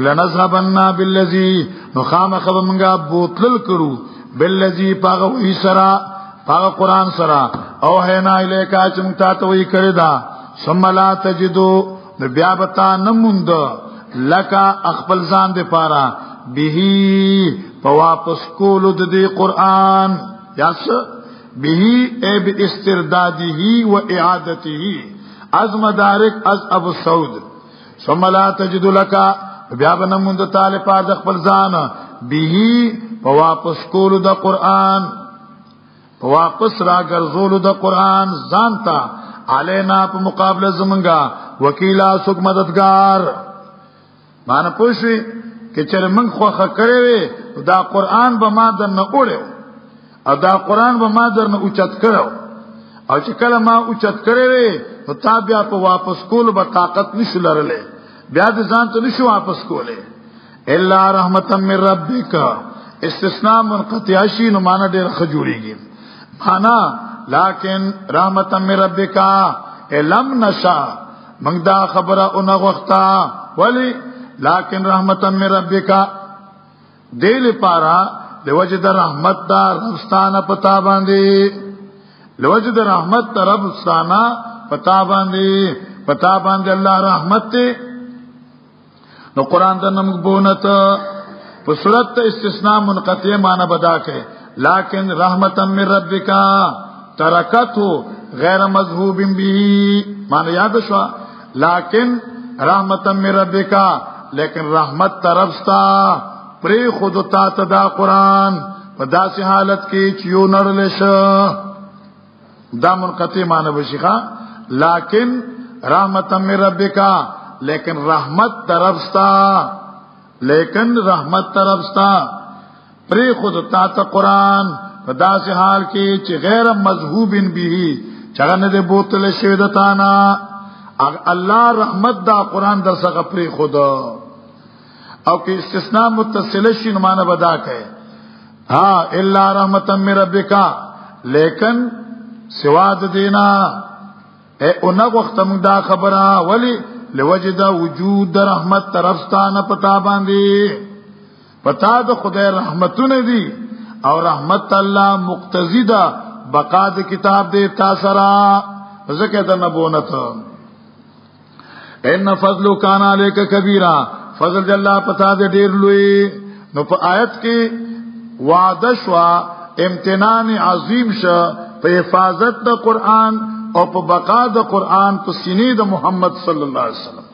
لنذهبن بالذي، نو خامخ به موږ بوتل کړو بالذي پاغه وی سرا پاغه قران سرا او هینا الیکا چې موږ ته وی کړی دا. ثم لا تجدو، نو بیا به تا نه موند لکه خپل ځان د پاره به په واپس کولو د دې قران، یا څه به ای باسترداده و اعادته از مدارک از ابو سعود. ثم لا تجد لك، بیا به نه موند تعالی پاره د خپل ځان به په واپس کولو د قران، په واپس را ګرځولو د قران ځان ته علینا په مقابله زمونږه وکیلا څوک مددگار. معنی پوښوي چې چېرې موږ خوښه کړې وي دا قرآن به ما درنه اوړو او دا قرآن به ما درنه اوچت کړو، او چې کله ما اوچت کړې وي نو تا بیا په واپس کولو به طاقت نشو لرلی، بیا د ځان ته نشو واپس کولی. الا رحمتا من ربک، استثناء منقطع شي نو معنی ډېر ښه جوړیږي. معنی لکن رحمتا من ربک لم نشا، موږ دا خبره اونه غوښته، ولی لکن رحمتا من ربک دې لپاره لوجه د رحمت دا رب ستانه پتا باندې، لوجه د رحمت د رب ستانه پتا باندې، پتا باندې الله رحمت ته. نو قرآن د نمک بونت په صورت استثناء منقطع معنی بدا کې لکن رحمتا من ربک ترکته غیر مذهوب به، معنی یاد شو لکن رحمتا من ربک، لیکن رحمت طرفستا پری خود تا ته دا قرآن په داسې حالت کې چې یو نړل شه، دا منقطع معنی بشیخه لکن رحمتا من ربک، لیکن رحمت طرفستا، لیکن رحمت طرفستا پری خود تا ته قرآن په داسې حال کې چې غیر مذهوب به، چې هغه نه دی بوتل شوی د تا نه، الله رحمت دا قرآن در څخه پری خود. او که استثناء متصل شي نو معنی بدا کوي ها الا رحمتا من ربک، لیکن سوا د دینا اے اونغ وخت موږ دا خبره، ولی لوجه دا وجود د رحمت طرفستانه پتا باندې، پتا د خدای رحمتونه دي او رحمت الله مقتضی ده بقا د کتاب دی تا سره، ځکه د نبونت. ان فضل کان علیک کبیرا، فضل د الله پتا دې ډیر لوی. نو په آیت کې وعده شوا امتنان عظیم شه په حفاظت د قرآن او په بقا د قرآن په سینې د محمد صلی الله علیه وسلم.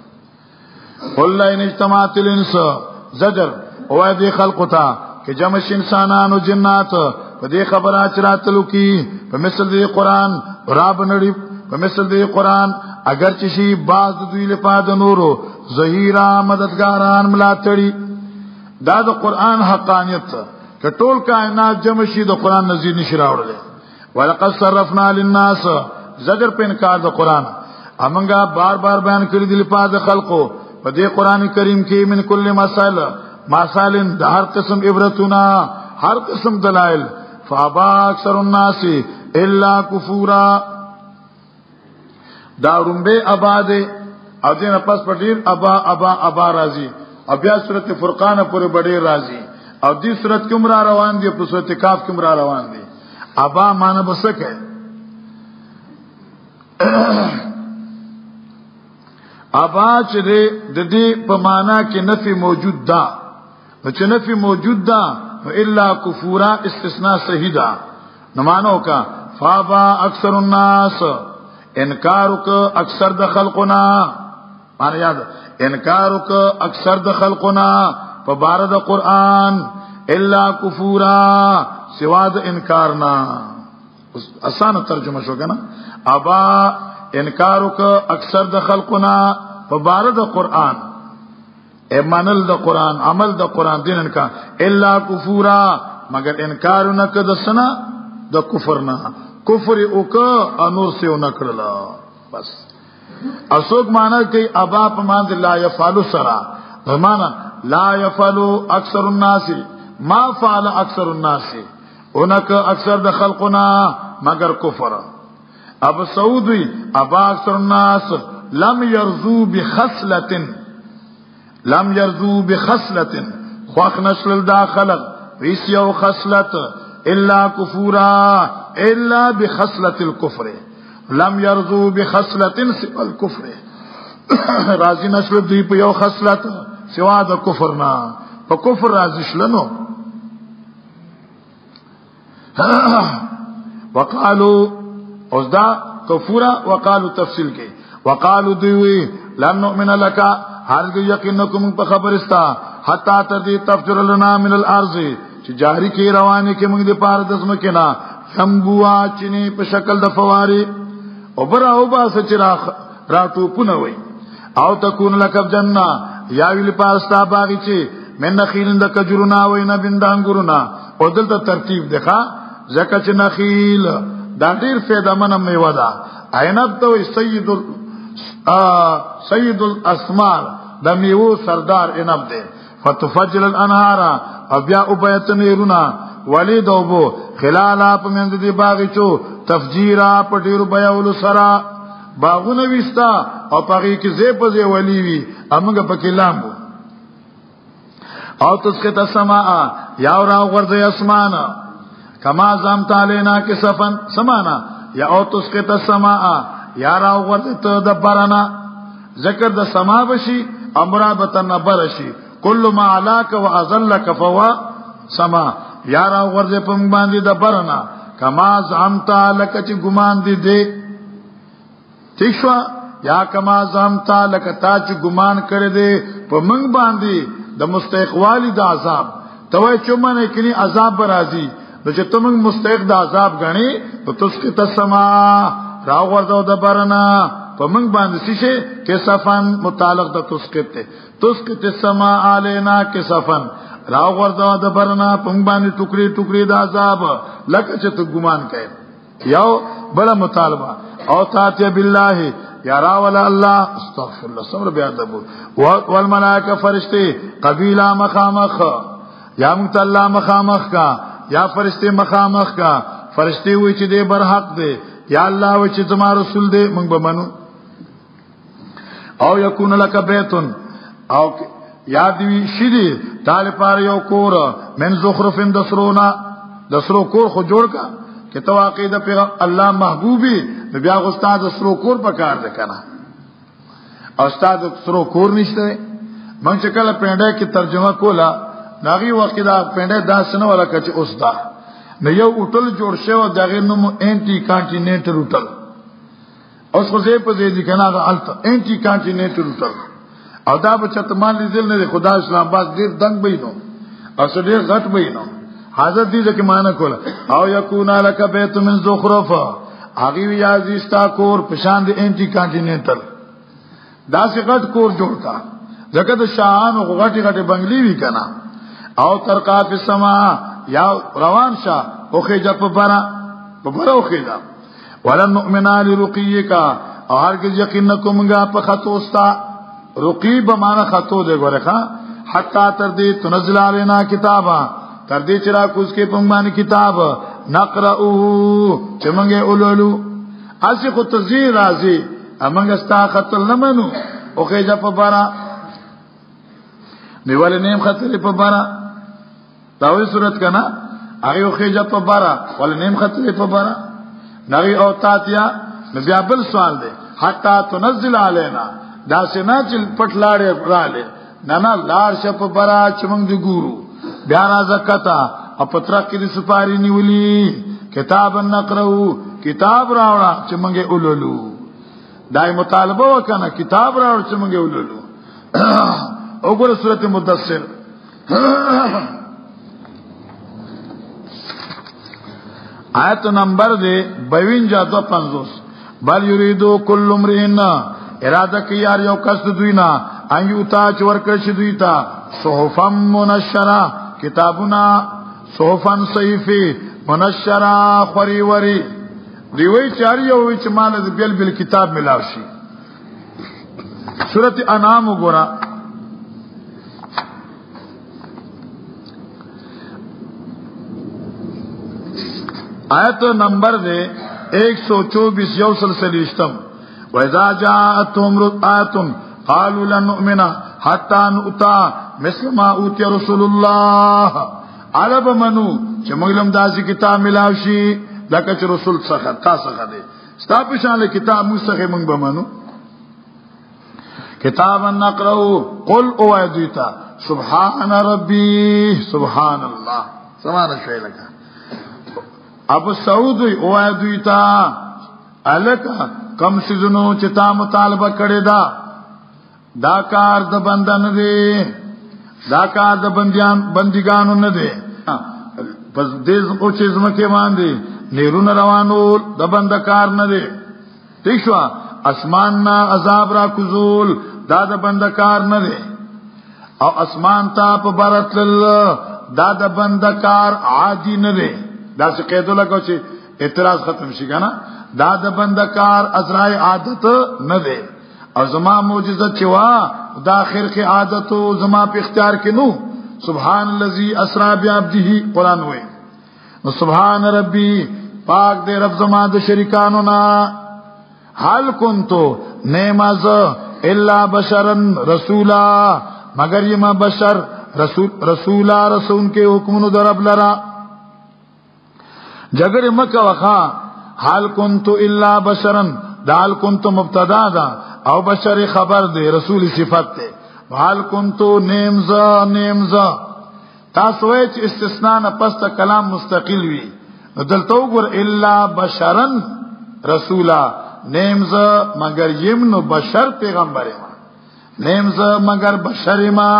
قل ان اجتماعت الانس، زجر او دې خلق ته چې جمع شي انسانانو جنات په دې خبره چې راتلو کی په مثل دې قرآن را بنړي، په مثل دې قرآن اگر چې شي بعض دوی لپاره د نورو ظهیرا مددګاران ملاتړي. دا د قرآن حقانیت که ټول کائنات جمع شي د قرآن نظیر نشي راوړلی. ولقد صرفنا للناس، زجر په انکار د قرآن امنګه بار بار بیان کړی دی لپاره د خلقو په دې قرآن کریم کې من کل مسائل مسائل د هر قسم عبرتونه، هر قسم دلائل. فابا اکثر الناس الا کفورا، دا رنبه ابا دی او دین پس په ډیر ابا ابا ابا راځي، او بیا سورت فرقان پورې ډیر راځي، او دې سورت کې عمر روان دي، په سورت کاف کې عمر روان دي. ابا معنی بسکه ابا چې د دې په معنا کې نفي موجود ده، نو چې نفي موجود ده نو الا کفورا استثناء صحیح ده. نو معنی وکا فابا اکثر الناس، انکار وک اکثر د خلقنا، معنی یاد انکار وک اکثر د خلقنا په بار د قرآن الا کفورا، سوا د انکار نه. اسانه ترجمه شو کنه. ابا انکار وک اکثر د خلقنا په بار د قرآن، ایمانل د قرآن، عمل د قرآن دین انکار الا کفورا، مگر انکار نه کړ د سنا د کفر نه، کفر وک انور سیو نکړل بس. اسوک معنی کوي ابا په مان لا يفعل سرا، معنا لا يفعل اکثر الناس ما فعل اکثر الناس، اونک اکثر د خلقنا مگر کفر. ابو سعود وی ابا اکثر الناس لم يرزو بخصله، لم يرزو بخصله، خوخ نشل دا خلق هیڅ یو خصلت الا کفورا، الا بخصله الكفر، لم يرزو بخصله سوى الكفر، راضی نشل دوی په یو خصلت سوا د کفر نه، په کفر راضی شلنو. وقالو اوس دا کفورا، وقالو تفصیل کې وقالو دوی لن نؤمن لك، هرګ یقین کوم په خبرستا حتا تر دې تفجر لنا من الارض، چې جاری کې روانه کې موږ د پاره د زمکه نه شمبوا چینه په شکل د فواری، او برا او با سچ را را ټوپونه وای او تکون لک جنہ یا ویل پاستا باغچه من نخیل د کجرونا وای نه بندانګرونا او دلته ترتیب دی ښا ځکه چې نخیل دا ډیر فایده من میوه ده. عینب ته وای سید سید الاسمار، د میوو سردار عنب دی. فتفجر الانهار او بیا وبیت نیرونه ولی دوبو خلالا په منځ دی باغچو تفجیرا په ډیرو بیاولو سره باغونه وستا او پغې کې زی په زی ولی وی امنګ پکې لامبو. او تسقط السماء یا را غرزه اسمان کما زم تعالینا کې سفن سمانا یا او تسقط السماء یا را غرزه ته د برنا ذکر د سما بشي امرا بتن برشي کل ما علاک واذلک فوا سما یا را غرزه په باندې د برنا کما زعمت لک چې ګمان دي دي ٹھیک شو یا کما زعمت لک تا چې ګمان کړی دی په منګ باندې د مستحق والی د عذاب ته وای چې منه کړي عذاب برازي نو چې ته موږ مستحق د عذاب غني نو تسقط السما را غورځو د برنا په موږ باندې شي کسفن متعلق د تسقط ته تسقط السما علینا کسفن را غورځو د برنا په موږ باندې ټوکري ټوکري د عذاب لکه چې ته ګمان کوي. یو بل مطالبه او تاتیا بالله یا راول الله استغفر الله صبر بیا ادب والملائکه فرشتي قبیله مخامخ یا مونږ ته الله مخامخ کا یا فرشتي مخامخ کا فرشتي وای چې دې بر حق دی یا الله وای چې زما رسول دی مونږ به منو. او یکون لک بیتن او یا دی شری طالب پار یو کور من زخرفن دسرونا دسرو کور خو جوړ کا چې ته واقع د پیغام الله محبوبي بیا استاد سرو کور په کار ده کنه استاد سرو کور نشته. مونږ چې کله پنده کې ترجمه کوله ناغي وخت دا پنده داس نه ولا کچ اوس دا نو یو هوټل جوړ شو دغه نوم انټي کانټیننټل هوټل اوس خو زه په دې دي کنه الته انټي کانټیننټل هوټل او دا به چته مال لیدل نه خدا اسلام آباد ډیر دنګ بینو او څه ډیر غټ بینو حاضر دي ځکه معنا کوله. او یکون لک بیت من زخرف هغه وی عزیز تا کور پشان د انټي کانټیننټل دا څه غټ کور جوړ کا ځکه د شاهانو غټي غټي بنگلي وی کنه. او ترقا فی السما یا روان شه او خېجه په برا په برا او خېجه ولن نؤمن لرقیک او هرگز یقین نکومګه په خطوستا رقی به معنا خطو دی ګوره ښا حتا تر دې تنزل علینا کتابا تر دې چې را کوز کې په باندې کتاب نقرأه چې موږ اولولو اسی خو تزی راځي امنګ ستا خطل نه منو او خېجه په بارا نیول نیم خطر په بارا داوی صورت کنا هغه خېجه په بارا ول نیم خطر په بارا نغی او تاتیا نو بیا بل سوال دی حتا تنزل علینا دا سنا چې پټ لاړې رااله نه نه لار شه په برا چې موږ دی ګورو بیا را زکتا او پتر کې د سپاری نیولی کتاب نقرو کتاب راوړه چې موږ اولولو دای مطالبه وکنه کتاب راوړه چې موږ اولولو. وګوره سورته مدثر آیت نمبر دے 52 بل یریدو کل امرئ اراده کوي یار یو کس دوی نه ان یوتا چې ورکړ شي دوی ته صحفا منشره کتابونه صحفا صحیفه منشره خوري وری دی وی چار یو وی چې مال د بل بل کتاب ملاو شي. سورۃ انعام وګوره آیت نمبر دے 124 یو سلسلشتم وَإِذَا جَاءَتْهُمْ آیَةٌ قَالُوا لَن نُّؤْمِنَ حَتَّى نُؤْتَىٰ مِثْلَ مَا أُوتِيَ رُسُلُ اللَّهِ. عرب منو چې موږ لم داسې کتاب ملاو شي لکه چې رسول څخه تا څخه دی ستا په شان له کتاب موږ څخه موږ به منو. کتاب نقرأ قل او دوی ته سبحان ربي سبحان الله سمانه شوی لکه ابو سعود او دوی ته الکه کم سيزونو چې تا مطالبه کړی دا دا کار د بنده نه دی دا کار د بندیان بندګانو نه دی. پس دې او چې زمکه باندې نیرونه روانو د بنده کار نه دی. ٹھیک شو. اسمان نا عذاب را کوزول دا د بندکار نه دی، او اسمان ته په برتل دا د بندکار عادي نه دی. دا څه قیدو لګو چې اعتراض ختم شي کنه. دا د بندکار ازرای عادت نه دی، او زما معجزه چې وا دا اخر کې عادت او زما په اختیار کې نو. سبحان الذي اسرا بعبده قران وې. نو سبحان ربي، پاک دې رب زما د شریکانو نه. حال کنتو نعمز الا بشرا رسولا، مگر یما بشر رسول، رسولا رسول کې حکمونو در رب لرا. جګړه مکه وخا. حال کنتو الا بشرا، دال کنتو مبتدا دا او بشر خبر دی، رسول صفت دی. حال کنتو نیمز نیمز تاسو وای چې استثناء نه پس ته کلام مستقل وي، نو دلته وګور الا بشرا رسولا، نیمز مگر یم نو بشر پیغمبر ما، نیمز مگر بشر ما.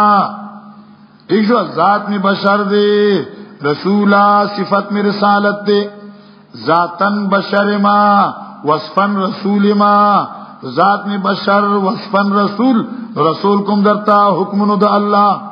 ٹھیک شو، ذات می بشر دی، رسولا صفت می رسالت دی، ذاتن بشر ما وصفن رسول ما، ذات می بشر وصفن رسول، رسول کوم درتا حکمونو د الله.